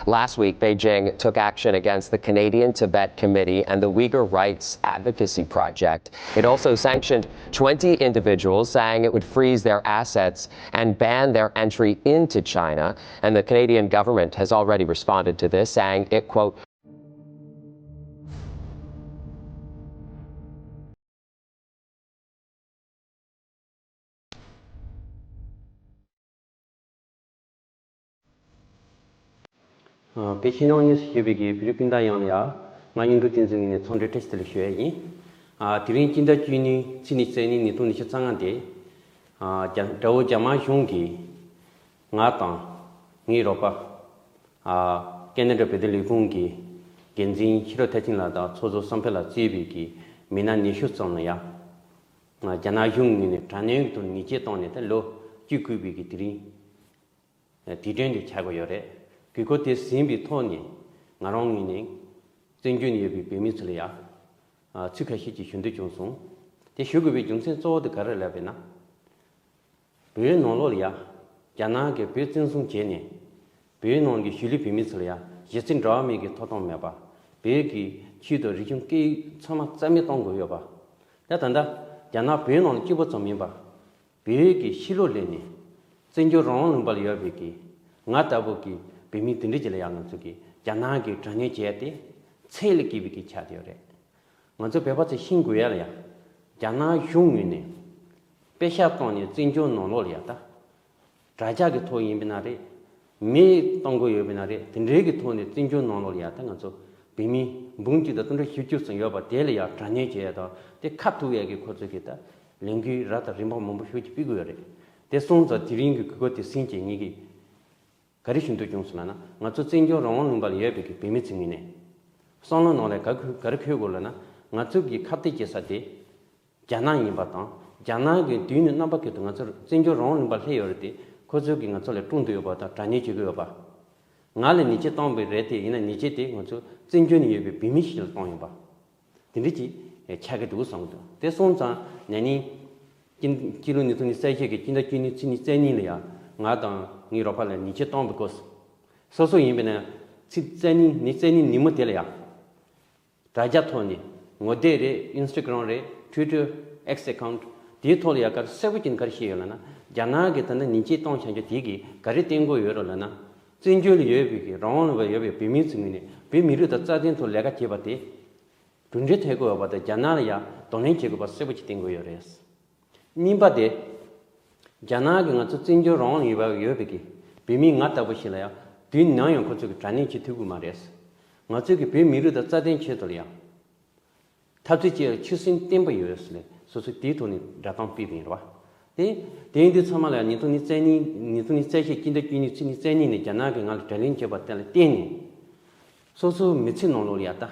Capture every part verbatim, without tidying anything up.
Last week, Beijing took action against the Canadian Tibet Committee and the Uyghur Rights Advocacy Project. It also sanctioned twenty individuals, saying it would freeze their assets and ban their entry into China. And the Canadian government has already responded to this, saying it, quote, ཨ། བོད་ཕྱི་ནང་གཉིས་སུ་བཞུགས་པའི་གི་བོད་རིགས་སྤུན་ཟླ་ཡོངས་ལ་ཡ། ང་གཡུ་འབྲུག་བསྟན་འཛིན་ངོས་ནས་འཚམས་འདྲི་བཀྲ་ཤིས་བདེ་ལེགས་ཞུ་ཡས་ཡིན། ཨ། དེ་རིང་སྤྱི་ཟླ་བཅུ་གཉིས་ཚེས་ཉི་ཤུ་རྩ་གཉིས་ཉིས་སྟོང་ཉི་ཤུ་རྩ་ལྔ་སྟེ། ཨ། རྒྱ་དགྲ་བོ་རྒྱ་དམར་གཞུང་གིས་ང་དང་ངའི་རོགས་པ། ཨ། ཀེ་ན་ཌ་བོད་དོན་ལས་ཁུངས་ཀྱི་འགན་འཛིན་ཤེས་རབ་མཐར་ཕྱིན་ལགས་དང་ཚོགས་གཙོ་བསམ་འཕེལ་ལགས་གཙོས་པའི་གི་མི་སྣ་ཉི་ཤུ་ཙམ་ལ་ཡ། རྒྱ་ནག་གཞུང་ངོས་ནས་དྲག་གནོན་གྱི་ཐོག་ཉེས་ཆད་བཏང་ནས་ད་ལོ་བཅུ་བསྐོས་པའི་གི་དེ་རིང་། དུས་དྲན་དུ་ཆགས་ཀྱི་ཡོད་རེད། དགོས་མཁོ་དེ་ཟིན་པའི་ཐོག་ནས་ང་རང་ངོས་ནས་བཙན་བྱོལ་ནས་ཡོད་པའི་བོད་མི་ཚོ་ལ་ཡ། ཨ། ཚིག་ཁ་ཤས་ཅིག་ཞུ་འདོད་བྱུང་སོང་། དེ་ཞུ་དགོས་པའི་རྒྱུ་མཚན་གཙོ་བོ་དེ་ག་རེ་ལབ་པ་ཡིན་ན། བོད་ནང་ལོགས་ལ་ཡ། རྒྱ་ནག་གིས་བོད་བཙན་བཟུང་བྱས་ནས། བོད་ནང་གི་གཞིས་ལུས་བོད་མི་ཚོ་ལ་ཡ་གཞི་རྩའི་འབྲེལ་བ་མེད་ཀྱི་ཐོབ་ཐང་མེད་པ། བོད་ཀྱི་ཆོས་དང་རིག་གཞུང་སྐད་ཡིག་ཚང་མ་རྩ་མེད་གཏོང་དགོས་ཡོད་པ། ད་ད་ལྟ་རྒྱ་ནག་བོད་ནང་ལ་གཅིག་པོ་ཙམ་མིན་པ། བོད་ཀྱི་ཕྱི་ལོགས་ལ་ནས་བཙན་བྱོལ་རང་དབང་ལུང་པ་ལ་ཡོད་པའི་གི་ང་ལྟ་བུ་གི་བོད་མི་དེ་འདྲ་ཅིག་ལ་ཡང་ང་ཚོ་གི་རྒྱ་ནག་གི་དྲག་གནོན་བྱས་ཏེ་ཚད་ལས་བརྒལ་བའི་གི་ཆགས་བསྡད་ཡོད་རེད། ང་ཚོ་བོད་པ་ཚོས་ཤེས་དགོས་ཡ་ལ་ཡ། རྒྱ་ནག་གཞུང་ངོས་ནས་པེ་ཤག་བཏང་ནས་བཙན་བྱོལ་ནང་ལོགས་ལ་ཡ་ད། དྲ་རྒྱ་གི་ཐོག་ཡིན་པ་ན་རེད། མི་གཏོང་དགོས་ཡོད་པ་ན་རེད། དེ་འདྲའི་གི་ཐོག་ནས་བཙན་བྱོལ་ནང་ལོགས་ལ་ཡ་ད་ང་ཚོ་བོད་མི་འབུམ་གཅིག་དང་སྟོང་ཕྲག་བཞི་བཅུ་ཙམ་ཡོད་པ་དེ་ལ་ཡ་དྲག་གནོན་བྱས་ཡ་དང་དེ་ཁ་ཐུག་ཡ་གི་ཁོ་ཚོ་གི་ད་ལས་འགུལ་ར་དང་རིམ་པ་མང་པོ་ཤུགས་ཀྱིས་སྤེལ་དགོས་ཡོད་རེད། དེ་སོང་ཙང་དེ་རིང་གི་གོ་སྐབས་དེ་ཟིན་བྱས་ངེད་ཀྱིས་ག་རེ་ཞུ་འདོད་བྱུང་སོང་ལབ་ན། ང་ཚོ་བཙན་བྱོལ་རང་དབང་ལུང་པ་ལ་ཡོད་པའི་གི་བོད་མི་ཚོའི་ངོས་ནས་བསམ་བློ་ནང་ལ་ག་ག་རེ་འཁོར་དགོས་ལབ་ན། ང་ཚོ་གི་ཁ་གཏད་བྱེད་ས་དེ་རྒྱ་ནག་ཡིན་པ་དང་། རྒྱ་ནག་གི་མདུན་ནས་རྣམ་པ་ཀུན་ཏུ་ང་ཚོར་བཙན་བྱོལ་རང་དབང་ལུང་པ་སླེབས་ཡོད་རེད་དེ། ཁོ་ཚོ་གིས་ང་ཚོ་ལ་དཀྲུག་འདོད་ཡོད་པ་དང་དྲག་གནོན་བྱེད་ཀྱི་ཡོད་པ། ང་ལ་ཉེས་ཆད་བཏང་བ་རེད་དེ། ཡིན་ན་ཉེས་ཆད་དེ་ང་ཚོ་བཙན་བྱོལ་ནས་ཡོད་པའི་བོད་མི་ཞིག་ལ་བཏང་ཡོད་པ། དེ་འདྲ་ཅིག་ཆགས་ཀྱི་འདུག་བསམ་གྱི་འདུག་དེ་སོང་ཙང་ན་ནིང་སྤྱི་སྤྱི་ལོ་ཉིས་སྟོང་ཉི་ཤུ་རྩ་བཞི་གི་སྤྱི་ཟླ་བཅུ་གཉིས་ཚེས་ཉི་ཤུ་རྩ་གཉིས་ལ་ཡ་ང་དང་ངའི་རོགས་པ་ལ་ཉེས་ཆད་བཏང་བའི་སྐབས་སུ། སོ་སོ་ཡིན་པས་ན་ཚེས་རྩ་གཉིས་ཉི་ཤུ་རྩ་གཉིས་ཉིན་མོ་དེ་ལ་ཡ། དྲ་རྒྱ་ཐོག་ནས་ངོ་དེབ་རེད། ཨིན་སི་ཊ་གྷི་རམ་རེད། ཊུའི་ཊར། ཨེག་སི་ཨེ་ཁའུན་ཊི་དེའི་ཐོག་ལ་ཡ་ག་རེ་གསལ་པོ་ཅིག་ག་རེ་བཤད་ཡོད་ལབ་ན། རྒྱ་ནག་གིས་ད་ལྟ་ཉེས་ཆད་བཏང་བཞག་རྒྱུ་དེ་གིས་ག་རེ་བསྟན་གྱི་ཡོད་རེད་ལབ་ན། བཙན་བྱོལ་ལ་ཡོད་པའི་གི་རང་དབང་ལུང་པ་ཡོད་པའི་བོད་མི་ཚོའི་ངོས་ནས་བོད་མི་རིགས་དང་རྩ་དོན་ཐོག་ལས་ཀ་བྱེད་པ་དེ་གྲུབ་འབྲས་ཐོན་དགོས་ཡོད་པ་དང་། རྒྱ་ནག་ལ་ཡ་གདོང་ལེན་བྱེད་དགོས་པ་གསལ་པོ་ཅིག་བསྟན་གྱི་ཡོད་རེད། གཉིས་པ་དེ། རྒྱ་ནག་གིས་ང་ཚོ་བཙན་བྱོལ་རང་དབང་ཡོད་པ་ཡོད་པའི་གི་བོད་མི་ང་ལྟ་བུ་ཞིག་ལ་ཡང་དུས་ནམ་ཡང་ཁོ་ཚོ་གིས་དྲག་གནོན་བྱེད་ཐུབ་ཀྱི་མ་རེད། ང་ཚོ་གི་བོད་མི་རིགས་དང་རྩ་དོན་ཆེད་དུ་ལ་ཡང་། འཐབ་རྩོད་བྱེད་ཡག་ཆོད་སེམས་བརྟན་པོ་ཡོད་ཟེར་ནས་སོ་སོས་དེའི་ཐོག་ནས་བསྒྲགས་གཏམ་སྤེལ་བ་ཡིན་རེད་བ། དེ་དེ་ཡིན་དུས་ཚང་མ་ལ་ཡང་ཉིས་སྟོང་ཉི་ཤུ་རྩ་གཉིས་ཉིས་སྟོང་ཉི་ཤུ་རྩ་བཞི་སྤྱི་ཟླ་བཅུ་གཉིས་ཚེས་ཉི་ཤུ་རྩ་གཉིས་ནས་རྒྱ་ནག་གིས་ང་ལ་དྲག་གནོན་བྱས་པ་དེ་ལ་བརྟེན་ནས། སོ་སོའི་མི་ཚེ་ནང་ལོགས་ལ་ཡ་ད།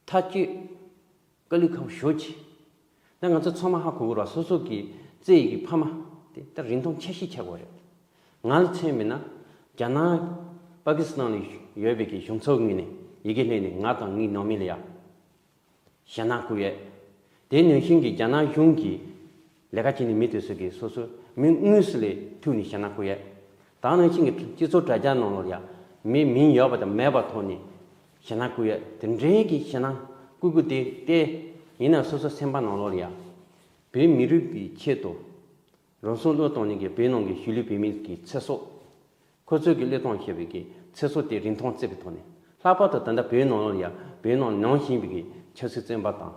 ཐག་གཅོད་དཀའ་ལས་ཁག་པོ་ཞེ་པོ་ཅིག་ད་ང་ཚོ་ཚང་མ་ཧ་གོ་གི་རེད་བ། སོ་སོ་གི་བཙས་ཡི་གི་ཕ་མ་དེ་ད་རིན་ཐང་ཆེ་ཤོས་ཆགས་ཀྱི་ཡོད་རེད། ང་ལ་མཚོན་པ་ཡིན་ན་རྒྱ་ནག་པ་ཀི་སི་ཐན་ལ་ཡོད་པའི་གི་གཞུང་ཚབ་ངོས་ནས་ཡི་གེ་སླེབས་ནས་ང་དང་ངའི་ནང་མི་ལ་ཡ་ཞེད་སྣང་བསྐུལ་ཡས། དེ་ནང་བཞིན་གྱི་རྒྱ་ནག་གཞུང་གིས་ལས་ཀ་བྱེད་མཁན་མི་དེ་ཚོ་གིས་སོ་སོ་མི་དངོས་སུ་ལ་ཐུག་ནས་ཞེད་སྣང་བསྐུལ་ཡས། དེ་ནང་བཞིན་གྱི་སྤྱི་ཚོགས་དྲ་རྒྱ་ནང་ལོགས་ལ་ཡ་མི་མིང་ཡོད་པ་དང་མེད་པ་ཐོག་ནས་ཞེད་སྣང་བསྐུལ་ཡས། དེ་འདྲའི་གི་ཞེད་སྣང་བསྐུལ་བསྐུལ་དེ་སྟེ། ཡིན་ན་སོ་སོ་སེམས་པ་ནང་ལོགས་ལ་ཡ་བོད་མི་རིགས་ཀྱི་ཆེད་དུ་རང་སྲོག་བློས་གཏོང་མཁན་གྱི་བོད་ནང་གི་གཞིས་ལུས་བོད་མི་གི་ཚེ་སྲོག་ཁོ་ཚོས་ཀྱི་བློས་གཏོང་བྱས་པའི་གི་ཚེ་སྲོག་དེ་རིན་ཐང་བརྩི་བའི་ཐོག་ནས། ལྷག་པར་དུ་ད་ལྟ་བོད་ནང་ལ་ཡ་བོད་ནང་ནང་བཞིན་པའི་གི་ཆབ་སྲིད་བཙོན་པ་དང་།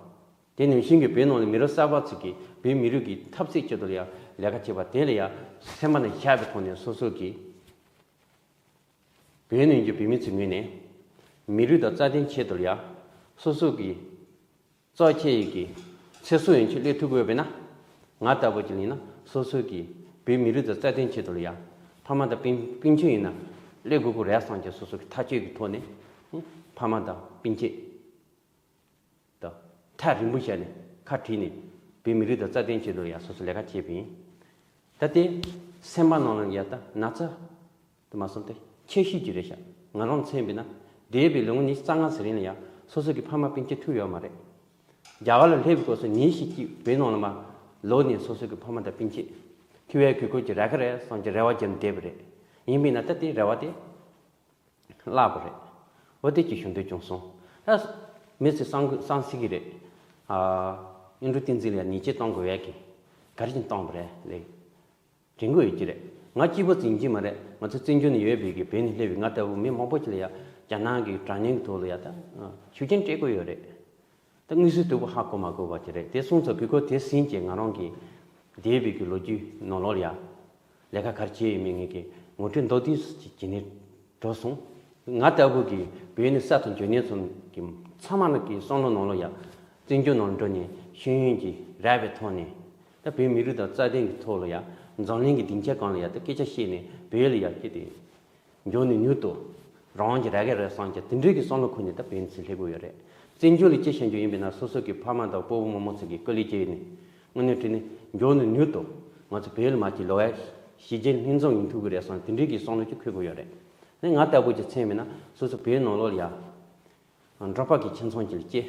དེ་ནང་བཞིན་གྱི་བོད་ནང་ལ་མི་རབས་གསར་པ་ཚོས་ཀྱི་བོད་མི་རིགས་ཀྱི་འཐབ་རྩོད་ཆེད་དུ་ལ་ཡ་ལས་ཀ་བྱེད་པ་དེ་ལ་ཡ་སེམས་པ་ནས་བཞག་པའི་ཐོག་ནས་སོ་སོ་གི་བོད་ནང་གི་བོད་མི་ཚོའི་ངོས་ནས་མི་རིགས་དང་རྩ་དོན་ཆེད་དུ་ལ་ཡ་སོ་སོ་གི་གཙོ་ཆེ་ཡི་གི་ཚེ་སྲོག་ཡན་ཆད་བློས་ཐུབ་དགོས་པས་ན། ང་ལྟ་བུ་ཅིག་ཡིན་ན་སོ་སོ་གི་བོད་མི་རིགས་དང་རྩ་དོན་ཆེད་དུ་ལ་ཡ་ཕ་མ་དང་སྤུན་སྤུན་མཆེད་ཡིན་ན་བློས་དགོས་ཀྱི་རེད་བསམ་གྱི་སོ་སོ་གི་ཐག་གཅོད་ཀྱི་ཐོག་ནས་ཕ་མ་དང་སྤུན་མཆེད་དང་ཐག་རིང་པོ་བཞག་ནས་ཁ་བྲལ་ནས་བོད་མི་རིགས་དང་རྩ་དོན་ཆེད་དུ་ལ་ཡ་སོ་སོ་ལས་ཀ་བྱས་པ་ཡིན། ད་དེ་སེམས་པ་ནང་ལ་ཡ་ད་ན་ཚ། དེ་མ་སོང་སྟེ་ཁྱད་གཤིས་ཀྱི་རེད་ཤག་ང་རང་མཚོན་པས་ན་འདས་པའི་ལོ་ངོ་ཉི་ཤུ་རྩ་ལྔ་ཟེར་རིང་ལ་ཡ་སོ་སོ་གི་ཕ་མ་སྤུན་མཆེད་ཐུག་ཡོད་མ་རེད། རྒྱ་གར་ལ་སླེབས་པའི་སྐབས་སུ་ཉིན་ཞིག་གཅིག་བོད་ནང་ལ་མ་ལོག་ནས་སོ་སོ་གི་ཕ་མ་དང་སྤུན་མཆེད་ཐུག་ཡས་གུས་བཀུར་གྱི་རག་གི་རེད་བསམ་གྱི་རེ་བ་བརྒྱབ་བསྡད་པ་རེད། ཡིན་པས་ན་ད་དེ་རེ་བ་དེ་བརླག་པ་རེད། འོ་དེ་ཅིག་ཞུ་འདོད་བྱུང་སོང་། ད་མི་ཚོས་བསམ་དགོས་བསམ་སྲིད་ཀྱི་རེད། ཨ། ཨིན་འགྲོ་བསྟན་འཛིན་ལ་ཡང་ཉེས་ཆད་གཏོང་དགོས་ཡ་གི་ག་རེ་བྱས་ནས་གཏོང་བ་རེད་ལེ། དྲན་གྱི་ཡོད་ཀྱི་རེད། ང་གཅིག་པོ་ཙམ་ཡིན་གྱི་མ་རེད། ང་ཚོ་བཙན་བྱོལ་ནས་ཡོད་པའི་གི་བོད་ནས་སླེབས་པའི་ང་ལྟ་བུ་མི་མང་པོ་ཅིག་ལ་ཡ་རྒྱ་ནག་གི་དྲག་གནོན་གྱི་ཐོག་ལ་ཡ་ད་ཤུགས་རྐྱེན་སྤྲད་དགོས་ཡོད་རེད། ད་དངོས་སུ་དོད་པོ་ཧ་གོ་མ་གོ་བ་ཅིག་རེད། དེ་སོང་ཙང་གུས་སྐོར་དེ་ཟིན་བྱས་ང་རང་གི་འདས་པའི་གི་ལོ་རྒྱུས་ནང་ལོགས་ལ་ཡ་ལས་ཀ་ག་རེ་བྱས་ཡོད་མེད་ངས་གི་ངོ་སྤྲོད་མདོར་བསྡུས་སུ་ཅིག་བྱས་ནས་འགྲོ་སོང་། ང་ལྟ་བུ་གི་བོད་ནས་གསར་དུ་འབྱོར་མཁན་ཚོ་གི་ཚང་མ་ལ་གི་བསམ་བློ་ནང་ལོགས་ཡ་བཙན་བྱོལ་ནང་འགྲོ་ནས་ཤེས་ཡོན་གྱི་རག་པའི་ཐོག་ནས་ད་བོད་མི་རིགས་དང་རྩ་དོན་གྱི་ཐོག་ལ་ཡ་འཛམ་གླིང་གི་སྡིངས་ཆ་སྒང་ལ་ཡ་ད་སྐད་ཆ་བཤད་ནས་བོད་ལ་ཡ་སྐྱིད་དེ་མགྱོགས་ནས་མྱུར་དུ་རང་དབང་གི་རག་གི་རེད་བསམ་ཀྱང་དེ་འདྲའི་གི་བསམ་བློ་ཁུར་ནས་ད་བོད་ནས་ཚུར་སླེབས་དགོས་ཡོད་རེད། བཙན་བྱོལ་ལ་སྐྱེས་ཤར་རྒྱུ་ཡིན་པས་ན་སོ་སོ་གི་ཕ་མ་དང་སྤོ་བོ་རྨོ་མོ་ཚོ་གི་སྐུ་ལས་བསྐྱལ་ནས་དངོས་གནས་དྲིས་ནས་མགྱོགས་ནས་མྱུར་དུ་ང་ཚོ་བོད་ལ་མ་སྐྱེས་ལོ་ཡ་གཞིས་བྱེས་ལྷན་འཛོམས་ཡིན་ཐུབ་ཀྱི་རེད་བསམ་དེ་འདྲའི་གི་བསམ་བློ་ཅིག་འཁོར་དགོས་ཡོད་རེད། ནས་ང་ལྟ་བུ་ཅིག་མཚོན་པས་ན་སོ་སོ་བོད་ནང་ལོགས་ལ་ཡ་འབྲོག་པ་གི་ཁྱིམ་ཚང་ཅིག་ལ་སྐྱེས།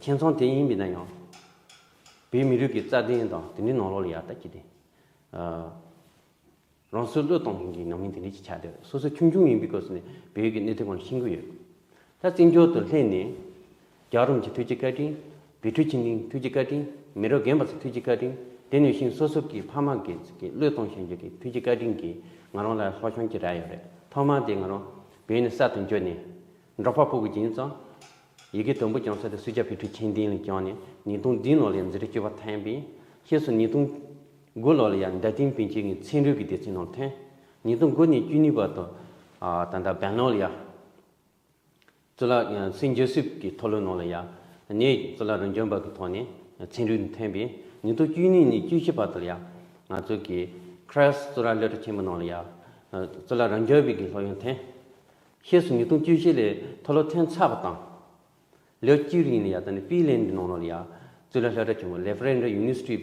ཁྱིམ་ཚང་དེ་ཡིན་པས་ན་ཡང་བོད་མི་རིགས་ཀྱི་རྩ་དོན་དང་དེ་འདྲའི་ནང་ལོགས་ལ་ཡ་ལྟ་ཅི་སྟེ། རང་སྲོག་བློས་གཏོང་མཁན་གྱི་ཉམས་ལེན་དེ་འདྲ་ཅིག་ཆགས་བསྡད། སོ་སོ་ཆུང་ཆུང་ཡིན་པའི་སྐབས་སུ་ནས་བོད་ཀྱི་གནད་དོན་སྐོར་ལ་ཤེས་ཀྱི་ཡོད། ད་བཙན་བྱོལ་དུ་སླེབས་ནས་རྒྱལ་བ་རིན་པོ་ཆེ་ཐུགས་རྗེ་བཀའ་དྲིན། བོད་ཕྲུག་ཆེན་ཏིང་ཐུགས་རྗེ་བཀའ་དྲིན། མི་རབས་རྒན་པ་ཚོ་ཐུགས་རྗེ་བཀའ་དྲིན། དེ་ནང་བཞིན་སོ་སོ་གི་ཕ་མ་སྒེར་གྱི་བློས་གཏོང་བྱེད་རྒྱུ་གི་ཐུགས་རྗེ་བཀའ་དྲིན་གྱིས་ང་རང་ལ་སློབ་སྦྱོང་ཅིག་རག་ཡོད་རེད། ཐོག་མར་དེ་ང་རང་བོད་ནས་གསར་དུ་འབྱོར་ནས་འབྲོག་པ་ཕྲུ་གུ་ཅིག་ཡིན་ཙང་། ཡི་གེ་དང་པོ་སྦྱང་ས་དེ་སུ་ཇཱ་བོད་ཕྲུག་ཆེན་ཏིང་ལ་སྦྱངས་ནས་ཉིས་སྟོང་བདུན་ལོ་ལ་འཛིན་གྲྭ་བཅུ་པ་ཐོན་པས། ཕྱིས་སུ་ཉིས་སྟོང་དགུ་ལོ་ལ་ཡང་རྡ་སྟེང་པཎ་ཆེན་གྱི་ཚན་རིག་གི་སྡེ་ཚན་ནང་ཐོན། ཉིས་སྟོང་དགུ་ནས་བཅུ་གཉིས་བར་དུ་ཨ་ད་ལྟ་སྦེང་ལོར་ལ་ཡ་གཙུག་ལག་སེན་ཇོ་སེབ་ཀྱི་མཐོ་སློབ་ནང་ལ་ཡ་ནས་གཙུག་ལག་རང་སྐྱོང་པ་གི་ཐོག་ནས་ཚན་རིག་ནང་ཐོན་པས། ཉིས་སྟོང་བཅུ་གཉིས་ནས་བཅུ་བཞི་བར་དུ་ལ་ཡ་ང་ཚོ་གི་ཁྲེས་གཙུག་ལག་སློབ་གྲྭ་ཆེན་མོ་ནང་ལ་ཡ་གཙུག་ལག་རང་སྐྱོང་པའི་གི་སློབ་ཡོན་ཐོན། ཕྱིས་སུ་ཉིས་སྟོང་བཅུ་བཞི་ལ་མཐོ་སློབ་ཐོན་ཚར་བ་དང་། ལོ་གཅིག་རིང་ལ་ཡ་ད་ནི་ཕིན་ལན་ནང་ལ་ཡ་གཙུག་ལག་སློབ་གྲྭ་ཆེན་མོ་Lafreniere University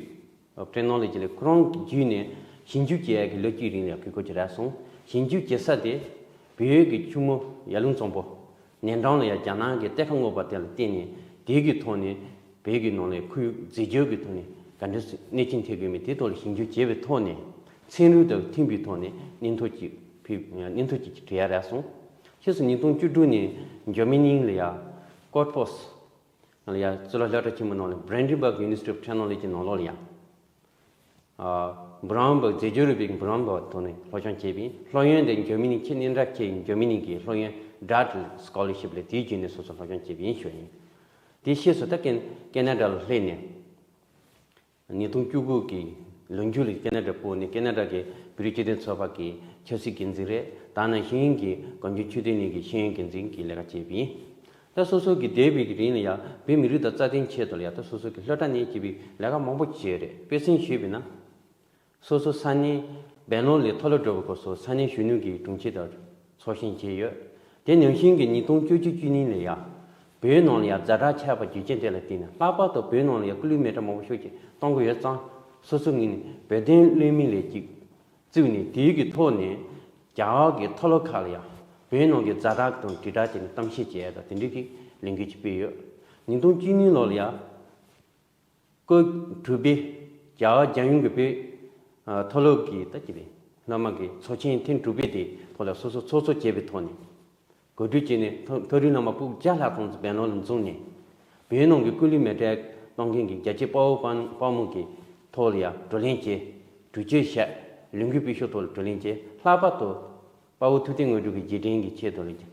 of Technology ལ་ཁོ་རང་གི་བརྒྱུད་ནས་ཞིབ་འཇུག་བྱེད་ཡ་གི་ལོ་གཅིག་རིང་ལ་ཡ་གུས་བཀུར་ཅིག་རག་སོང་། ཞིབ་འཇུག་བྱེད་ས་དེ་བོད་ཀྱི་ཆུ་མོ་ཡར་ཀླུང་གཙང་པོ་ནན་ཀྲང་ལ་ཡ་རྒྱ་ནག་གི་གཏེར་ཁ་སྔོག་པ་དེ་ལ་བརྟེན་ནས་དེ་གི་ཐོག་ནས་བོད་ཀྱི་ནང་ལ་ཁུལ་རྫས་འགྱུར་གྱི་ཐོག་ནས་ག་འདྲ་གནོད་སྐྱོན་ཐེབས་ཀྱི་མེད་དེ་ཐོག་ལ་ཞིབ་འཇུག་བྱས་པའི་ཐོག་ནས་ཚན་རིག་དང་མཐུན་པའི་ཐོག་ནས་སྙན་ཐོ་ཅིག་ཕུལ་སྙན་ཐོ་ཅིག་བྲིས་ཡ་རག་སོང་། ཕྱིས་སུ་ཉིས་སྟོང་བཅུ་དྲུག་ནས་འཇར་མ་ནི་ལ་ཡ་ཀོར་ཕོས་ལ་ཡ་གཙུག་ལག་སློབ་གྲྭ་ཆེན་མོ་ནང་ལ་Brandenburg University of Technology ནང་ལོགས་ལ་ཡ། Braunburg རྫས་འགྱུར་རིག་པའི་Braunburg ཐོག་ནས་སློབ་སྦྱོང་བྱས་པས། སློབ་ཡོན་དེ་འཇར་མ་ནི་ཁྱེད་གཉིས་འདྲ་ཁྱེད་འཇར་མ་ནི་གི་སློབ་ཡོན་Dart Scholarship ལས་དེའི་བརྒྱུད་ནས་སོ་སོ་སློབ་སྦྱོང་བྱས་པ་ཡིན་ཞུ་ཡིན། དེ་ཤེས་སུ་ད་ཀན་ཀེ་ན་ཌ་ལ་སླེབས་ནས། ཉིས་སྟོང་བཅུ་དགུ་གི་ལོ་མཇུག་ལ་ཀེ་ན་ཌ་སྤོས་ནས་ཀེ་ན་ཌ་གི་བོད་རིགས་སྤྱི་མཐུན་ཚོགས་པ་གི་ཆབ་སྲིད་འགན་འཛིན་རེད། ད་ནང་བཞིན་གྱི་གངས་ལྗོངས་ཆོས་ལྡན་གླིང་གི་ཤེས་ཡོན་འགན་འཛིན་གྱི་ལས་ཀ་བྱས་པ་ཡིན། ད་སོ་སོ་གི་འདས་པའི་གི་རིང་ལ་ཡང་བོད་མི་རིགས་དང་རྩ་དོན་ཆེད་དུ་ལ་ཡང་ད་སོ་སོ་གི་སློབ་གྲྭ་ནས་བྱས་པའི་ལས་ཀ་མང་པོ་བྱས་རེད། དཔེ་མཚོན་ཞུས་པ་ཡིན་ན། སོ་སོ་ས་གནས་སྦེང་ལོར་ལ་མཐོ་སློབ་འགྲོ་བའི་སྐབས་སུ་ས་གནས་གཞོན་ནུ་གི་དྲུང་ཆེ་དང་ཚོགས་ཞུགས་བྱས་ཡོད། དེ་ནང་བཞིན་གྱི་ཉིས་སྟོང་བཅུ་གཅིག་བཅུ་གཉིས་ལ་ཡང་བོད་ནང་ལ་ཡང་ཛ་དྲག་ཆགས་པ་རྒྱུ་རྐྱེན་དེ་ལ་བརྟེན་ནས་ལྷག་པར་དུ་བོད་ནང་ལ་ཡང་སྐུ་ལུས་མེ་སྲེག་མང་པོ་ཤོས་ཀྱིས་གཏོང་གི་ཡོད་ཙང་། སོ་སོ་ངོས་ནས་བོད་དོན་བློན་མི་ལས་གཅིག་བཙུགས་ནས་དེའི་གི་ཐོག་ནས་རྒྱ་གར་གྱི་མཐོ་སློབ་ཁག་ལ་ཡང་བོད་ནང་གི་ཛ་དྲག་དང་དྲིལ་བསྒྲགས་བྱས་ནས་གཏམ་བཤད་བྱས་ཡ་དང་དེ་འདྲའི་གི་ལས་འགུལ་ཅིག་སྤེལ་ཡོད། ཉིས་སྟོང་བཅུ་གཉིས་ལོ་ལ་ཡང་སྐབས་དྲུག་པའི་རྒྱ་གར་རྒྱལ་ཡོངས་ཀྱི་བོད་མཐོ་སློབ་ཀྱི་ད་ཅི་རེད་སློབ་མ་གི་ཚོགས་ཆེན་ཐེངས་དྲུག་པའི་དེ་ཐོག་ལ་སོ་སོ་ཚོགས་གཙོ་བྱས་པའི་ཐོག་ནས་གོ་སྒྲིག་བྱས་ནས་མཐོ་མཐོ་རིམ་སློབ་མ་ཕྲུ་གུ་བརྒྱ་ལྷག་ཙམ་སྦེང་ལོར་ལ་འཛོམས་ནས་བོད་ནང་གི་སྐུ་ལུས་མེ་སྲེག་གཏོང་མཁན་གྱི་རྒྱལ་གཅེས་དཔའ་བོ་དཔའ་དཔའ་མོ་གི་ཐོག་ལ་ཡང་བགྲོ་གླེང་བྱས། གྲོས་ཆོད་བཞག་ལས་འགུལ་སྤེལ་ཕྱོགས་ཐོག་ལ་བགྲོ་གླེང་བྱས། ལྷག་པར་དུ་དཔའ་བོ་ཐུབ་བསྟན་དངོས་གྲུབ་ཀྱི་རྗེས་དྲན་གྱི་ཆེད་དུ་ལ་རྒྱ་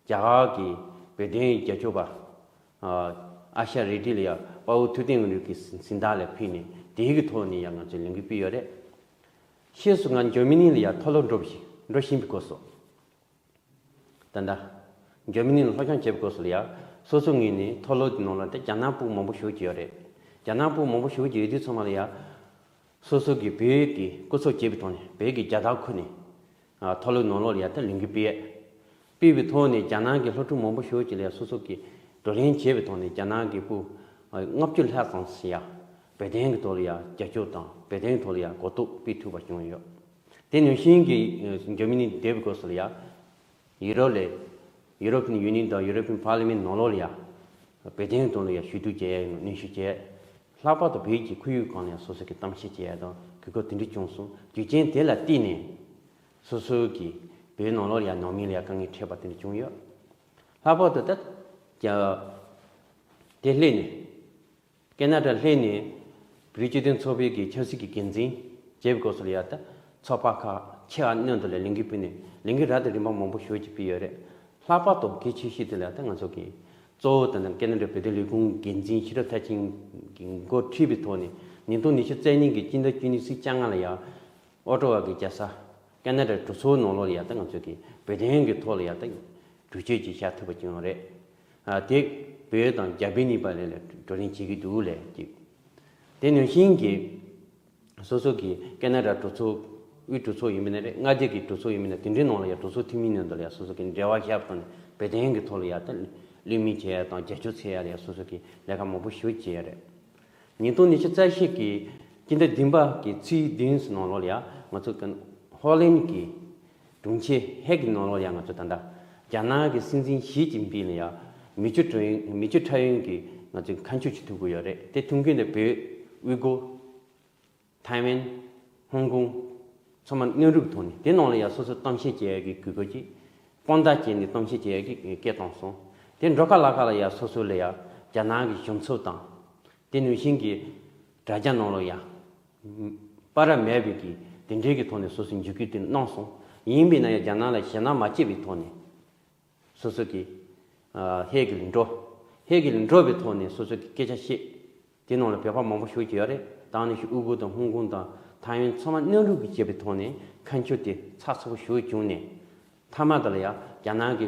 གར་གྱི་བོད་དོན་རྒྱབ་སྐྱོར་པ་ཨ་ཤ་རེ་ཌི་ལ་ཡང་དཔའ་བོ་ཐུབ་བསྟན་དངོས་གྲུབ་ཀྱི་གཟེངས་རྟགས་ལ་ཕུལ་ནས་དེའི་གི་ཐོག་ནས་ཡང་ང་ཚོས་ལས་འགུལ་སྤེལ་ཡོད་རེད། ཕྱིས་སུ་ང་འཇར་མ་ནི་ལ་ཡང་མཐོ་སློབ་འགྲོ་བཞིན་འགྲོ་བཞིན་པའི་སྐབས་སུ། ད་ལྟ། འཇར་མ་ནི་ལ་སློབ་སྦྱོང་བྱེད་པའི་སྐབས་སུ་ལ་ཡང་སོ་སོ་ངོས་ནས་མཐོ་སློབ་ཀྱི་ནང་ལ་ད་རྒྱ་ནག་ཕྲུ་གུ་མང་པོ་ཞེ་པོ་ཅིག་ཡོད་རེད། རྒྱ་ནག་ཕྲུ་གུ་མང་པོ་ཞེ་པོ་ཅིག་ཡོད་དུས་ཚང་མ་ལ་ཡང་། སོ་སོ་གི་བོད་ཀྱི་སྐུ་ཚབ་བྱེད་པའི་ཐོག་ནས་བོད་ཀྱི་རྒྱལ་དར་ཁུར་ནས། ཨ་མཐོ་སློབ་ནང་ལོགས་ལ་ཡང་ད་ལས་འགུལ་སྤེལ། སྤེལ་བའི་ཐོག་ནས་རྒྱ་ནག་གི་སློབ་ཕྲུག་མང་པོ་ཞེ་པོ་ཅིག་ལ་ཡང་སོ་སོ་གི་བགྲོ་གླེང་བྱེད་པའི་ཐོག་ནས་རྒྱ་ནག་གི་ཕྲུ་གུ་ལྔ་བཅུ་ལྷག་ཙམ་ཞིག་ཡང་བོད་དོན་གྱི་ཐོག་ལ་ཡང་རྒྱབ་སྐྱོར་དང་བོད་དོན་གྱི་ཐོག་ལ་ཡང་གོ་རྟོགས་སྤེལ་ཐུབ་པ་བྱུང་ཡོད། དེ་ནང་བཞིན་གྱི་འཇར་མ་ནི་བསྡད་པའི་སྐབས་སུ་ལ་ཡང་། ཡུ་རོབ་ལ། European Union དང་European Parliament ནང་ལོགས་ལ་ཡང་། བོད་དོན་དོན་ལ་ཡང་ཞུ་གཏུག་བྱས་ཡ་ཡིན་ནོ་སྙན་ཞུ་བྱས། ལྷག་པར་དུ་བོད་ཀྱི་ཁོར་ཡུག་སྒང་ལ་ཡང་སོ་སོ་གི་གཏམ་བཤད་བྱས་ཡ་དང་གུས་བཀུར་དེ་འདྲ་བྱུང་སོང་། རྒྱུ་རྐྱེན་དེ་ལ་བརྟེན་ནས། སོ་སོའི་གི་བོད་ནང་ལོགས་ལ་ཡང་ནང་མི་ལ་ཡང་དཀའ་ངལ་འཕྲད་པ་དེ་འདྲ་བྱུང་ཡོད། ལྷག་པར་དུ་ད་རྒྱ་དེ་སླེབས་ནས་ཀེ་ན་ཌ་སླེབས་ནས་བོད་སྤྱི་མཐུན་ཚོགས་པའི་གི་ཆབ་སྲིད་ཀྱི་འགན་འཛིན་བྱེད་པའི་སྐབས་སུ་ལ་ཡང་ད་ཚོགས་པ་ཁག་ཆེ་བ་སྣོན་དུ་ལ་ལས་འགུལ་སྤེལ་ནས་ལས་འགུལ་རབ་དང་རིམ་པ་མང་པོ་ཞེ་ཅིག་སྤེལ་ཡོད་རེད། ལྷག་པར་དུ་གལ་ཆེ་ཤོས་དེ་ལ་ད་ང་ཚོ་གི་གཙོ་བོ་དེ་ནི་ཀེ་ན་ཌ་བོད་དོན་ལས་ཁུངས་འགན་འཛིན་ཕྱི་དྲིལ་མཐར་ཕྱིན་གྱིས་འགོ་ཁྲིད་པའི་ཐོག་ནས་ཉིས་སྟོང་ཉི་ཤུ་རྩ་གཉིས་ཀྱི་སྤྱི་ཟླ་བཅུ་གཉིས་ཚེས་བཅོ་ལྔ་ལ་ཡང་ཨོ་ཊོ་ཝ་གི་རྒྱལ་ས་ཀེ་ན་ཌ་གྲོས་ཚོགས་ནང་ལོགས་ལ་ཡང་ད་ང་ཚོ་གི་བོད་དོན་གྱི་ཐོག་ལ་ཡང་ད་གྲོས་ཆོད་ཅིག་བཞག་ཐུབ་པ་བྱུང་བ་རེད། ཨ་དེ་བོད་དང་རྒྱ་བོད་གཉིས་བར་ལ་བགྲོ་གླེང་བྱེད་ཀྱི་འདུག་ལབ་ཅིག་དེ་ནང་བཞིན་གྱི་སོ་སོ་གི་ཀེ་ན་ཌ་གྲོས་ཚོགས་དབུས་གྲོས་ཚོགས་ཡིན་པ་ནི་རེད། མངའ་སྡེ་གི་གྲོས་ཚོགས་ཡིན་པ་ནི་དེ་འདྲའི་ནང་ལ་ཡང་གྲོས་ཚོགས་འཐུས་མིའི་ནང་དུ་ལ་ཡང་སོ་སོ་གི་འབྲེལ་བ་བཞག་པ་དང་བོད་དོན་གྱི་ཐོག་ལ་ཡང་ད་བློས་མིག་བྱེད་ཡ་དང་རྒྱབ་སྐྱོར་འཚོལ་ཡ་ལ་ཡང་སོ་སོ་གི་ལས་ཀ་མང་པོ་ཞེ་ཅིག་བྱས་ཡ་རེད། ཉིས་སྟོང་ཉི་ཤུ་རྩ་བཞི་གི་སྤྱི་ཟླ་བདུན་པ་གི་ཚེས་བདུན་ཙམ་ནང་ལོགས་ལ་ཡང་ང་ཚོ་གི་ཧོ་ལན་གྱི་གྲོང་ཁྱེར་ཧེག་གི་ནང་ལོགས་ལ་ཡང་ང་ཚོ་ད་ལྟ་རྒྱ་ནག་གི་སྲིད་འཛིན་ཞི་ཅིན་ཕིང་ལ་ཡང་མི་ཆོས་ཁྲ་ཡོན་མི་ཆོས་ཁྲ་ཡོན་གྱི་ང་ཚོས་ཁ་མཆུ་ཅིག་ཐུག་གི་ཡོད་རེད། དེ་ཐུག་མཁན་དེ་བོད་དབུས་སྒོ། ཐའེ་ཝན། ཧོང་ཀོང་། ཚང་མ་སྣོད་རུབ་ཐོག་ནས་དེ་ནང་ལ་ཡང་སོ་སོ་གཏམ་བཤད་བྱེད་ཡག་གི་གོ་སྐབས་ཅིག་དཔང་རྟགས་བྱས་ནས་གཏམ་བཤད་བྱེད་ཡག་གི་སྐད་བཏང་སོང་། དེ་འགྲོ་ཁ་ལ་ཁ་ལ་ཡང་སོ་སོ་ལ་ཡང་རྒྱ་ནག་གི་གཞུང་ཚབ་དང་། དེ་ནང་བཞིན་གྱི་དྲ་རྒྱ་ནང་ལ་ཡང་། པ་ར་མེད་པའི་གི་དེ་འདྲའི་གི་ཐོག་ནས་སོ་སོའི་འཇུག་སྐུལ་དེ་གནང་སོང་། ཡིན་པས་ན་ཡང་རྒྱ་ནག་ལ་ཞེད་སྣང་མ་སྐྱེས་པའི་ཐོག་ནས། སོ་སོ་གི་ཨ་ཧེ་གི་ལ་འགྲོ། ཧེ་གི་ལ་འགྲོ་བའི་ཐོག་ནས་སོ་སོ་གི་སྐད་ཆ་བཤད། དེ་ནང་ལ་བོད་པ་མང་པོ་ཞེ་ཅིག་ཡོད་རེད། ད་ནི་ཞུ་དབུས་གོ་དང་ཧོང་ཀོང་དང་ཐའེ་ཝན་ཚང་མ་སྣོད་རུབ་ཀྱིས་བྱས་པའི་ཐོག་ནས་ཁ་མཆུ་དེ་ཚགས་ཚུད་པོ་ཞེ་ཅིག་བྱུང་ནས། མཐའ་མ་དེ་ལ་ཡང་རྒྱ་ནག་གི་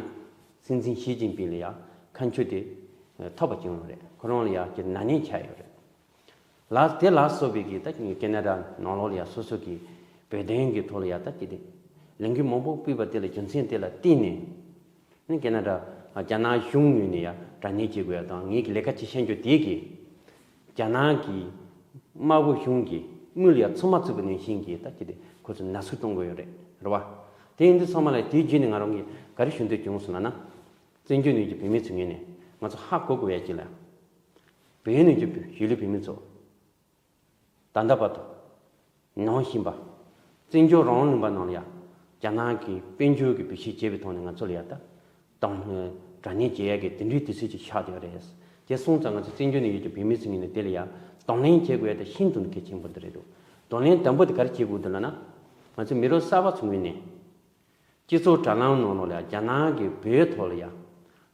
སྲིད་འཛིན་ཞི་ཅིན་ཕིང་ལ་ཡང་ཁ་མཆུ་དེ་ཐོབ་པ་བྱུང་ཡོད་རེད། ཁོ་རང་ལ་ཡང་ཅིག་ན་ནིང་ཆགས་ཡོད་རེད། ལ་དེ་ལ་སོགས་པའི་གི་ད་ཀེ་ན་ཌ་ནང་ལོགས་ལ་ཡང་སོ་སོ་གི་བོད་དོན་གྱི་ཐོག་ལ་ཡང་ད་ཅི་སྟེ་ལས་འགུལ་མང་པོ་སྤེལ་བ་དེ་ལ་རྒྱུ་མཚན་དེ་ལ་བརྟེན་ནས་ནི་ཀེ་ན་ཌ་རྒྱ་ནག་གཞུང་ངོས་ནས་ཡང་དྲག་གནོན་བྱེད་དགོས་ཡ་དང་ངེད་ཀྱི་ལས་ཀ་བྱེད་ཤེས་རྒྱུ་དེ་གི་རྒྱ་ནག་གི་དམར་པོ་གཞུང་གི་དམུལ་ཡ་ཚུགས་མ་ཚུགས་པ་ནང་བཞིན་གྱི་ད་ཅི་སྟེ་ཁོ་ཚོ་ན་ཟུག་གཏོང་དགོས་ཡོད་རེད། རེད་བ། དེ་ཡིན་དུས་ཚང་མ་ལ་དེའི་རྗེས་ནས་ང་རང་གིས་ག་རེ་ཞུ་འདོད་བྱུང་སོང་ལབ་ན། བཙན་བྱོལ་ནང་གི་བོད་མི་ཚོའི་ངོས་ནས་ང་ཚོ་ཧ་གོ་དགོས་ཡ་ཅིག་ལ། བོད་ནང་གི་གཞིས་ལུས་བོད་མི་ཚོ། ད་ལྟ་བར་དུ་ནང་བཞིན་པ། བཙན་བྱོལ་རང་དབང་ལུང་པ་ནང་ལ་ཡང་རྒྱ་ནག་གི་དཔལ་འབྱོར་གྱི་འབུལ་བཞེས་བྱས་པའི་ཐོག་ནས་ང་ཚོ་ལ་ཡང་ད་དང་དྲག་གནོན་བྱེད་ཡ་གི་དེ་འདྲའི་དུས་ཚོད་ཅིག་ཆགས་བསྡད་ཡོད་རེད། དེ་སོང་ཙང་ང་ཚོ་བཙན་བྱོལ་ནང་ཡོད་ཀྱི་བོད་མི་ཚོའི་ངོས་ནས་དེ་ལ་ཡང་གདོང་ལེན་བྱེད་དགོས་ཡ་དེ་ཤིན་ཏུ་ནས་གལ་ཆེན་པོ་འདི་རེད་འདུག་གདོང་ལེན་དང་པོ་དེ་ག་རེ་བྱེད་དགོས་འདུག་ལབ་ན། ང་ཚོ་མི་རབས་གསར་པ་ཚོའི་ངོས་ནས། སྤྱི་ཚོགས་དྲ་ལམ་ནང་ལོགས་ལ་རྒྱ་ནག་གིས་བོད་ཐོག་ལ་ཡང་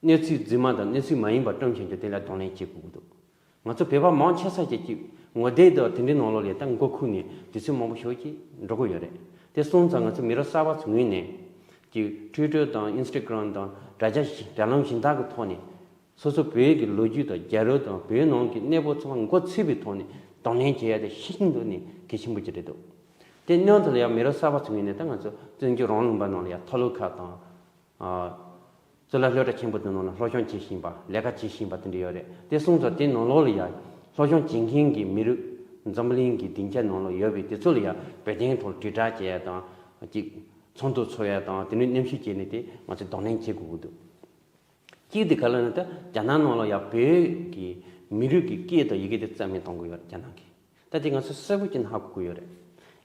གནས་ཚུལ་རྫུན་མ་དང་གནས་ཚུལ་མ་ཡིན་པ་བཀྲམ་བཞིན་དུ་དེ་ལ་གདོང་ལེན་བྱེད་དགོས་ཀྱི་འདུག་ང་ཚོ་བོད་པ་མང་ཆེ་ས་ཅིག་གིས་ངོ་དེབ་དང་དེ་འདྲའི་ནང་ལོགས་ལ་ད་མགོ་ཁུག་ནས་དུས་ཚོད་མང་པོ་ཞེ་ཅིག་འགྲོ་གི་ཡོད་རེད། དེ་སོང་ཙང་ང་ཚོ་མི་རབས་གསར་པ་ཚོའི་ངོས་ནས་ཀྱི་ཊུའི་ཊར་དང་ཨིན་སི་ཊ་གྷི་རམ་དང་དྲ་རྒྱ་དྲ་ལམ་གཞན་དག་གི་ཐོག་ནས། སོ་སོ་བོད་ཀྱི་ལོ་རྒྱུས་དང་རྒྱལ་རབས་དང་བོད་ནང་གི་གནས་བབ་ཚང་མ་མགོ་ཚོས་པའི་ཐོག་ནས་གདོང་ལེན་བྱེད་ཡ་དེ་ཤིན་ཏུ་ནས་གལ་ཆེན་པོ་ཅིག་རེད་འདུག་དེ་སྔོན་དུ་ལ་ཡང་མི་རབས་གསར་པ་ཚོའི་ངོས་ནས་ད་ང་ཚོ་བཙན་བྱོལ་རང་དབང་ལུང་པ་ནང་ལ་ཡང་མཐོ་སློབ་ཁག་དང་། ཨ། གཙུག་ལག་སློབ་གྲྭ་ཆེན་པོ་དེ་ནང་ལ་སློབ་སྦྱོང་བྱེད་བཞིན་པ་ལས་ཀ་བྱེད་བཞིན་པ་དེ་འདྲ་ཡོད་རེད། དེ་སོང་ཙང་དེ་ནང་ལོགས་ལ་ཡང་སློབ་སྦྱོང་བྱེད་མཁན་གྱི་མི་རབས་འཛམ་བུ་གླིང་གི་སྡིངས་ཆ་ནང་ལ་ཡོད་པའི་དེ་ཚོ་ལ་ཡང་བོད་དོན་ཐོག་དྲིལ་བསྒྲགས་བྱེད་ཡ་དང་། ཅིག་ཚོགས་འདུ་ཚོགས་ཡ་དང་དེ་འདྲའི་མཉམ་ཞུགས་བྱས་ནས་དེ་ང་ཚོས་གདོང་ལེན་བྱེད་དགོས་ཀྱི་འདུག་གཅིག་དེ་ག་ལ་ནི་ད་རྒྱ་ནག་ནང་ལ་ཡང་བོད་ཀྱི་མི་རིགས་ཀྱི་སྐད་དང་ཡི་གེ་དེ་རྩ་མེད་གཏོང་གི་ཡོད་རྒྱ་ནག་གིས། ད་དེ་ང་ཚོ་གསལ་པོ་ཅིག་ཧ་གོ་གི་ཡོད་རེད།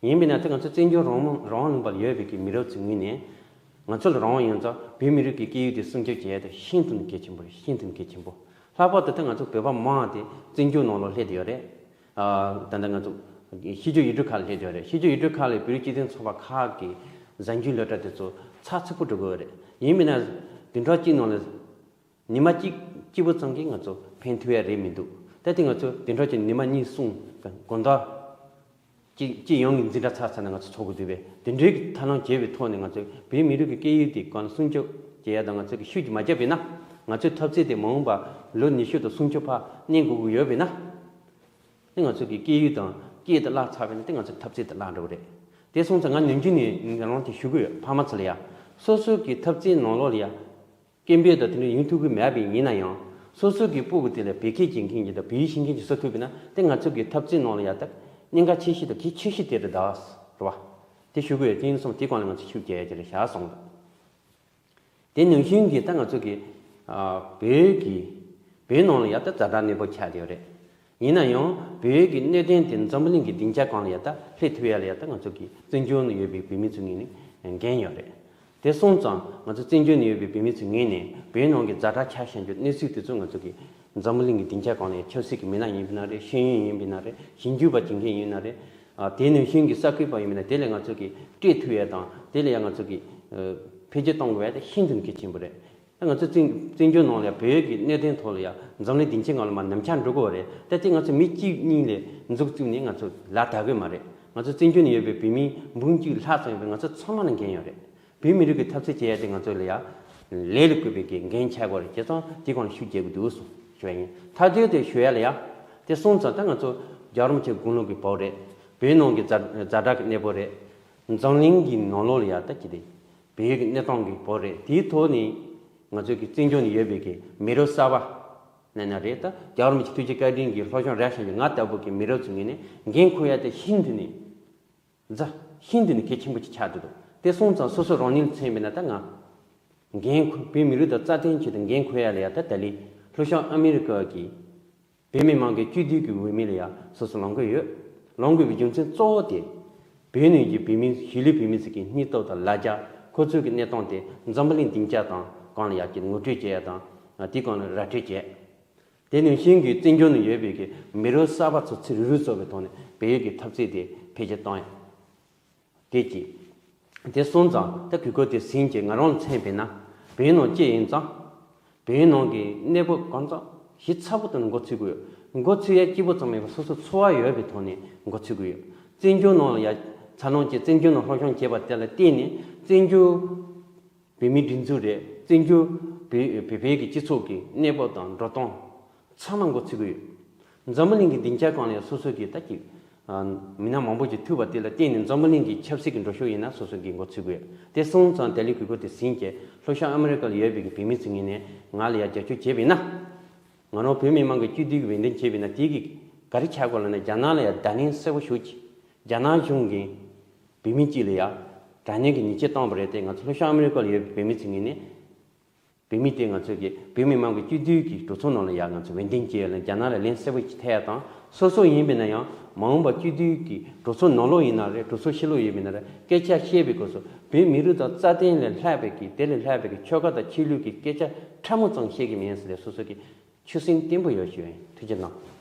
ཡིན་པས་ན་ད་ང་ཚོ་བཙན་བྱོལ་རང་དབང་རང་དབང་ལུང་པ་ལ་ཡོད་པའི་གི་མི་རབས་ཚོའི་ངོས་ནས་ང་ཚོ་ལ་རང་དབང་ཡོད་ཙང་བོད་མི་རིགས་ཀྱི་སྐད་ཡིག་དེ་སྲུང་སྐྱོབ་བྱེད་ཡ་དེ་ཤིན་ཏུ་ནས་གལ་ཆེན་པོ་རེད། ཤིན་ཏུ་ནས་གལ་ཆེན་པོ། ལྷག་པར་དུ་ད་ང་ཚོ་བོད་པ་མང་བ་དེ་བཙན་བྱོལ་ནང་ལ་སླེབས་བསྡད་ཡོད་རེད། ཨ། ད་ལྟ་ང་ཚོ་ཕྱི་རྒྱལ་ཡུལ་གྲུ་ཁག་ལ་སླེབས་བསྡད་ཡོད་རེད། ཕྱི་རྒྱལ་ཡུལ་གྲུ་ཁག་ལ་བོད་རིགས་སྤྱི་མཐུན་ཚོགས་པ་ཁག་གི་གཟའ་མཇུག་སློབ་གྲྭ་དེ་ཚོ་ཚགས་ཚུད་པོ་འགྲོ་གི་ཡོད་རེད། ཡིན་མིན་ན་བདུན་ཕྲག་གཅིག་ནང་ལ་ཉི་མ་གཅིག་གཅིག་པོ་ཙམ་གྱིས་ང་ཚོ་ཕན་ཐོགས་ཡ་རེད་མི་འདུག་ད་དེ་ང་ཚོ་བདུན་ཕྲག་གཅིག་ཉི་མ་གཉིས་གསུམ་དགོང་དག་གཅིག་སྤྱི་ཡོངས་ཀྱི་འཛིན་གྲྭ་ཚར་ཚར་ནས་ང་ཚོ་ཚོགས་ཀྱི་འདུག་པས། དེ་འདྲའི་གི་ཐབས་ལམ་བྱས་པའི་ཐོག་ནས་ང་ཚོས་བོད་མི་རིགས་ཀྱི་སྐད་ཡིག་དེ་གང་སྲུང་སྐྱོབ་བྱེད་ཡ་དང་ང་ཚོ་གི་ཤུགས་ཀྱིས་མ་བརྒྱབ་པས་ན་ང་ཚོའི་འཐབ་རྩོད་དེ་མ་འོངས་པ་ལོ་ཉི་ཤུ་དང་སུམ་ཅུ་བར་གནས་དགོས་ཀྱི་ཡོད་པས་ན། དེ་ང་ཚོ་གི་སྐད་ཡིག་དང་སྐད་དེ་བརླག་ཚར་བས་ན་དེ་ང་ཚོའི་འཐབ་རྩོད་དེ་བརླག་འགྲོ་གི་རེད། དེ་སོང་ཙང་ང་ནམ་རྒྱུན་ནས་ང་རང་དེ་ཞུ་གི་ཡོད། ཕ་མ་ཚོ་ལ་ཡ། སོ་སོ་གི་འཐབ་རྩོད་ནང་ལོགས་ལ་ཡ། སྐད་འབོད་དང་དེ་འདྲ་ཡོང་ཐུབ་ཀྱི་མེད་པ་ཡིན་ན་ཡང་། སོ་སོ་གི་སྤུ་གུ་དེ་ལ་བོད་སྐད་སྦྱོང་མཁན་ཅིག་དང་བོད་ཡིག་ཤེས་མཁན་ཅིག་བཟོ་ཐུབ་པ་ཡིན་ན་དེ་ང་ཚོ་གི་འཐབ་རྩོད་ནང་ལ་ཡ་ད་གནད་འགག་ཆེ་ཤོས་དང་གལ་ཆེ་ཤོས་དེ་རེད་ད། རེད་བ། དེ་ཞུ་གི་ཡོད། དེ་ཡིན་སོང་དེ་སྒང་ལ་ང་ཚོ་ཤུགས་རྒྱག་ཡ་ཅིག་རེད་བཞག་སོང་། དེ་ནང་བཞིན་གྱི་ད་ང་ཚོ་གི་ཨ་བོད་ཀྱི་བོད་ནང་ལ་ཡ་ད་ཛ་དྲག་གནས་སྤོ་ཆགས་བསྡད་ཡོད་རེད། ཡིན་ན་ཡང་བོད་ཀྱི་གནད་དོན་དེ་འཛམ་བུ་གླིང་གི་སྡིངས་ཆ་སྒང་ལ་ཡ་ད་སླེབས་ཐུབ་ཡ་ལ་ཡ་ད་ང་ཚོ་གི་བཙན་བྱོལ་ནང་ཡོད་པའི་བོད་མི་ཚོའི་ངོས་ནས་ འགན་ཡོད་རེད། དེ་སོང་ཙང་ང་ཚོ་བཙན་བྱོལ་ནས་ཡོད་པའི་བོད་མི་ཚོའི་ངོས་ནས་བོད་ནང་གི་ཛ་དྲག་ཆགས་བཞིན་པའི་གནས་ཚུལ་དེ་ཚོ་ང་ཚོ་གི་འཛམ་བུ་གླིང་གི་སྡིངས་ཆ་སྒང་ལ་ཡང་ཆབ་སྲིད་ཀྱི་མི་སྣ་ཡིན་པ་ན་རེད། ཤེས་ཡོན་ཡིན་པ་ན་རེད། ཞིབ་འཇུག་པ་བྱེད་མཁན་ཡིན་ན་རེད། ཨ། དེ་ནང་བཞིན་གྱི་གསར་འགོད་པ་ཡིན་པ་ན་དེ་ལ་ང་ཚོ་གི་སྤྲད་ཐུབ་ཡས་དང་དེ་ལ་ཡང་ང་ཚོ་གི་ཨ། འཕེལ་རྒྱས་གཏོང་དགོས་ཡས་དེ་ཤིན་ཏུ་གལ་ཆེན་པོ་རེད། ད་ང་ཚོ་བཙན་བཙན་བྱོལ་ནང་ལ་བོད་ཀྱི་གནད་དོན་ཐོག་ལ་ཡང་འཛམ་གླིང་སྡིངས་ཆའི་ངང་ལ་མར་ནམ་འཆར་འགྲོ་དགོས་པ་རེད། ད་དེ་ང་ཚོ་མི་གཅིག་གཉིས་ལས་འཛུགས་བཙུགས་ནས་ང་ཚོ་ལ་དག་གི་མ་རེད། ང་ཚོ་བཙན་བྱོལ་ནང་ཡོད་པའི་བོད་མི་འབུམ་གཅིག་ལྷག་ཙམ་ཡོད་པས་ང་ཚོ་ཚང་མ་ལ་འགན་ཡོད་རེད། བོད་མི་རིགས་ཀྱི་འཐབ་རྩོད་བྱེད་ཡ་དེ་ང་ཚོ་ལ་ཡང་ལས་ལ་བཀོད་པའི་གི་འགན་འཁྱེར་དགོས་རེད། བྱས་ཙང་དེ་སྒང་ལ་ཤུགས་རྒྱག་དགོས་འདུག་གསུངས་ཞུ་ཡ་ཡིན། མཐའ་དོན་དེ་ཞུ་ཡ་ལ་ཡང་དེ་སོང་ཙང་ད་ང་ཚོ་རྒྱལ་བ་རིན་པོ་ཆེ་དགུང་ལོ་གི་བབ་རེད། བོད་ནང་གི་ཛ་ཛ་དྲག་གི་གནས་བབ་རེད། འཛམ་གླིང་གི་ནང་ལོགས་ལ་ཡང་ད་ཅི་སྟེ་བོད་ཀྱི་གནས་སྟངས་ཀྱི་བབ་རེད། དེའི་ཐོག་ནས་ང་ཚོ་གི་བཙན་བྱོལ་ནས་ཡོད་པའི་གི་མི་རབས་གསར་པ་ལབ་ན་རེད། ད་རྒྱལ་བ་རིན་པོ་ཆེ་ཐུགས་རྗེ་བཀའ་དྲིན་གྱིས་སློབ་སྦྱོང་རག་བཞིན་པའི་ང་ལྟ་བུ་གི་མི་རབས་ཚོའི་ངོས་ནས་འགན་འཁུར་ཡ་དེ་ཤིན་ཏུ་ནས་རྩ་ཤིན་ཏུ་ནས་གལ་ཆེན་པོ་ཅིག་ཆགས་བསྡད་འདུག་དེ་སོང་ཙང་སོ་སོ་རང་ཉིད་ལ་མཚོན་པ་ཡིན་ན་ད་ང་འགན་འཁུར་བོད་མི་རིགས་དང་རྩ་དོན་ཆེད་དུ་འགན་འཁུར་ཡ་ལ་ཡ་ད་ད་ལི་ལྷོ་ཤར་ཨ་མི་རི་ཀ་གི་བོད་མི་མང་གི་སྤྱི་འཐུས་ཀྱི་འོས་མི་ལ་ཡ་སོ་སོ་ལངས་ཀྱི་ཡོད། ལངས་དགོས་པའི་རྒྱུ་མཚན་གཙོ་བོ་དེ་བོད་ནང་གི་བོད་མི་གཞིས་ལུས་བོད་མི་ཚོ་གི་སྙིང་སྟོབས་དང་ལ་རྒྱ། ཁོ་ཚོའི་གི་གནས་སྟངས་དེ་འཛམ་བུ་གླིང་སྡིངས་ཆ་དང་སྒང་ལ་ཡ་གི་ངོ་སྤྲོད་བྱེད་ཡ་དང་དེའི་སྒང་ལ་ར་སྤྲོད་བྱེད། དེ་ནང་བཞིན་གྱི་བཙན་བྱོལ་ནང་ཡོད་པའི་གི་མི་རབས་གསར་པ་ཚོ་ཚུར་རུག་རུག་བཟོ་བའི་ཐོག་ནས་བོད་ཡིག་གི་འཐབ་རྩོད་དེ་འཕེལ་རྒྱས་གཏོང་ཡ། དེ་གཅིག་དེ་སོང་ཙང་ད་གུས་བཀུར་དེ་ཟིན་བྱས་ང་རང་ལ་མཚོན་པས་ན་བོད་ནང་སྐྱེས་ཡིན་ཙང་། བོད་ནང་གི་གནས་བབ་གང་ཙམ་ཞིབ་ཚགས་པོ་དང་མགོ་ཚོས་དགོས་ཡོད། མགོ་ཚོས་ཡ་སྐྱིད་པོ་ཙམ་མེད་པར་སོ་སོ་འཚོ་བ་ཡོད་པའི་ཐོག་ནས་མགོ་ཚོས་དགོས་ཡོད། བཙན་བྱོལ་ནང་ལ་ཡ་འཚར་ལོངས་བྱས་བཙན་བྱོལ་ནང་སློབ་སྦྱོང་བྱས་པ་དེ་ལ་བརྟེན་ནས་བཙན་བྱོལ་བོད་མིའི་སྒྲིག་འཛུགས་རེད། བཙན་བྱོལ་བོད་བོད་བོད་ཀྱི་སྤྱི་ཚོགས་ཀྱི་གནས་བབ་དང་འགྲོ་སྟངས་ཚང་མ་མགོ་ཚོས་ཀྱི་ཡོད། འཛམ་བུ་གླིང་གི་སྡིངས་ཆ་སྒང་ལ་ཡང་སོ་སོ་གི་ད་ཀྱི་ཨ་མི་སྣ་མང་པོ་ཞིག་ཐུག་པ་དེ་ལ་བརྟེན་ནས་འཛམ་བུ་གླིང་གི་ཆབ་སྲིད་ཀྱི་འགྲོ་ཕྱོགས་ཡིན་ན་སོ་སོ་གི་མགོ་ཚོས་ཀྱི་ཡོད། དེ་སོང་ཙང་ལྡི་ལི་གུས་བཀུར་དེ་ཟིན་བྱས་ལྷོ་ཤར་ཨ་མི་རི་ཀ་ལ་ཡོད་པའི་གི་བོད་མི་ཚོའི་ངོས་ནས་ང་ལ་ཡང་རྒྱབ་སྐྱོར་བྱས་པ་ཡིན་ན། ང་རང་བོད་མི་མང་གི་སྤྱི་འཐུས་ཀྱི་འོས་འདེམས་བྱས་པ་ཡིན་ན་དེ་གི་ག་རེ་ཆགས་དགོས་ལབ་ན་རྒྱ་ནག་ལ་ཡང་བརྡ་ལན་གསལ་པོ་ཞུ་གི། རྒྱ་ནག་གཞུང་གིས་བོད་མི་གཅིག་ལ་ཡང་དྲག་གནོན་གྱི་ཉེས་ཆད་བཏང་བ་རེད་དེ་ང་ཚོ་ལྷོ་ཤར་ཨ་མི་རི་ཀ་ལ་ཡོད་པའི་བོད་མི་ཚོའི་ངོས་ནས། བོད་མི་དེ་ང་ཚོ་གི་བོད་མི་མང་གི་སྤྱི་འཐུས་ཀྱི་གྲོས་ཚོགས་ནང་ལ་ཡང་ང་ཚོ་འོས་འདེམས་བྱས་ཡོད་ལ་རྒྱ་ནག་ལ་ལན་གསལ་པོ་ཞིག་ཐེབས་ཡ་དང་སོ་སོ་ཡིན་པས་ན་ཡང་མ་འོངས་པ་སྤྱི་འཐུས་ཀྱི་གྲོས་ཚོགས་ནང་ལོགས་ཡིན་ན་རེད། གྲོས་ཚོགས་ཕྱི་ལོགས་ཡིན་པས་ན་རེད། སྐད་ཆ་བཤད་པའི་སྐབས་སུ་བོད་མི་རིགས་དང་རྩ་དོན་ལས་ལྷག་པའི་གི་དེ་ལས་ལྷག་པའི་གི་ཆོལ་ཁ་དང་ཆོས་ལུགས་ཀྱི་སྐད་ཆ་ཕྲ་མོ་ཙམ་བཤད་ཀྱི་མིན་ཟེར་ཏེ་སོ་སོ་གི་ཆོད་སེམས་བརྟན་པོ་ཡོད་ཞུ་ཡིན། ཐུགས་རྗེ་གནང་།